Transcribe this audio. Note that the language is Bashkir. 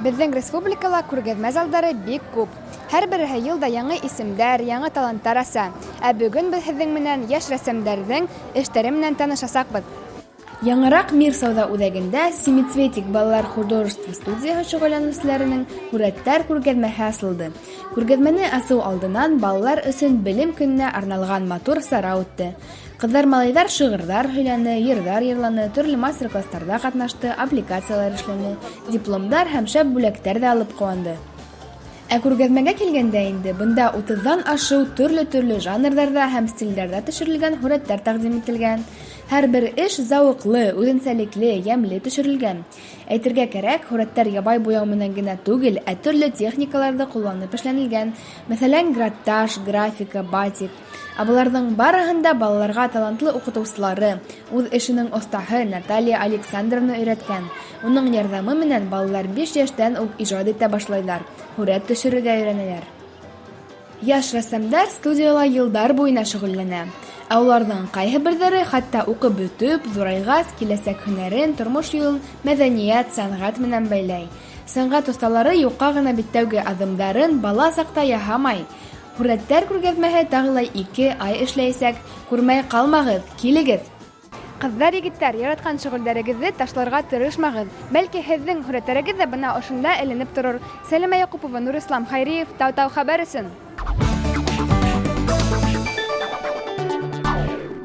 Беҙҙең республикала күргәҙмә залдары бик күп. Һәр береһе йыл да яңы исемдәр, яңы таланттар аса. Ә бөгөн беҙ һеҙҙең менән йәш рәссамдәрҙең эштәре менән танышасаҡбыҙ. Яңыраҡ Мир сауҙа үҙәгендә Семицветик балалар художество студияһы шөғөлләнеүселәренең һүрәттәр күргәҙмәһе асылды. Күргәҙмәне асыу алдынан балалар өсөн Белем көнөнә арналған матур сара үтте. Ҡыҙҙар-малайҙар шиғырҙар һөйләне, йырҙар йырланы, төрлө мастер-кластарҙа ҡатнашты, аппликациялар эшләне, дипломдар һәм шәп бүләктәр ҙә алып ҡыуанды. Ә күргәҙмәгә килгәндә инде, бында утыҙҙан ашыу төрлө-төрлө жанрҙарҙа һәм стилдәрҙә төшөрөлгән һүрәттәр тәҡдим ителгән. Һәр бер эш зауыҡлы, үҙенсәлекле, йәмле төшөрөлгән. Әйтергә кәрәк, һүрәттәр ябай буяу менән генә түгел, ә төрлө техникаларҙы ҡулланып эшләнелгән. Мәҫәлән, граттаж, графика, батик. Ә быларҙың барыһын да балаларға талантлы уҡытыусылары, үҙ эшенең оҫтаһы Наталья Александровна өйрәткән. Уның ярҙамы менән балалар биш йәштән үк ижад итә башлайҙар, һүрәт төшөрөргә өйрәнәләр. Йәш рәссамдар студияла йылдар буйына шөғөлләнә. Ә уларҙың ҡайһы берҙәре хатта уҡып бөтөп, ҙурайғас, киләсәк һөнәрен, тормош юлын мәҙәниәт, сәнғәт менән бәйләй. Сәнғәт оҫталары юҡҡа ғына бит тәүге аҙымдарын бала саҡта яһамай. Һүрәттәр күргәҙмәһе тағы ла ике ай эшләйәсәк. Күрмәй ҡалмағыҙ, килегеҙ! Ҡыҙҙар, егеттәр, яратҡан шөғөлдәрегеҙҙе ташларға тырышмағыҙ. Бәлки, һеҙҙең һүрәттәрегеҙ ҙә бына ошонда эленеп торор. Сәлимә Яҡупова, Нурислам Хайриев, Тау-Тау хәбәр өсөн.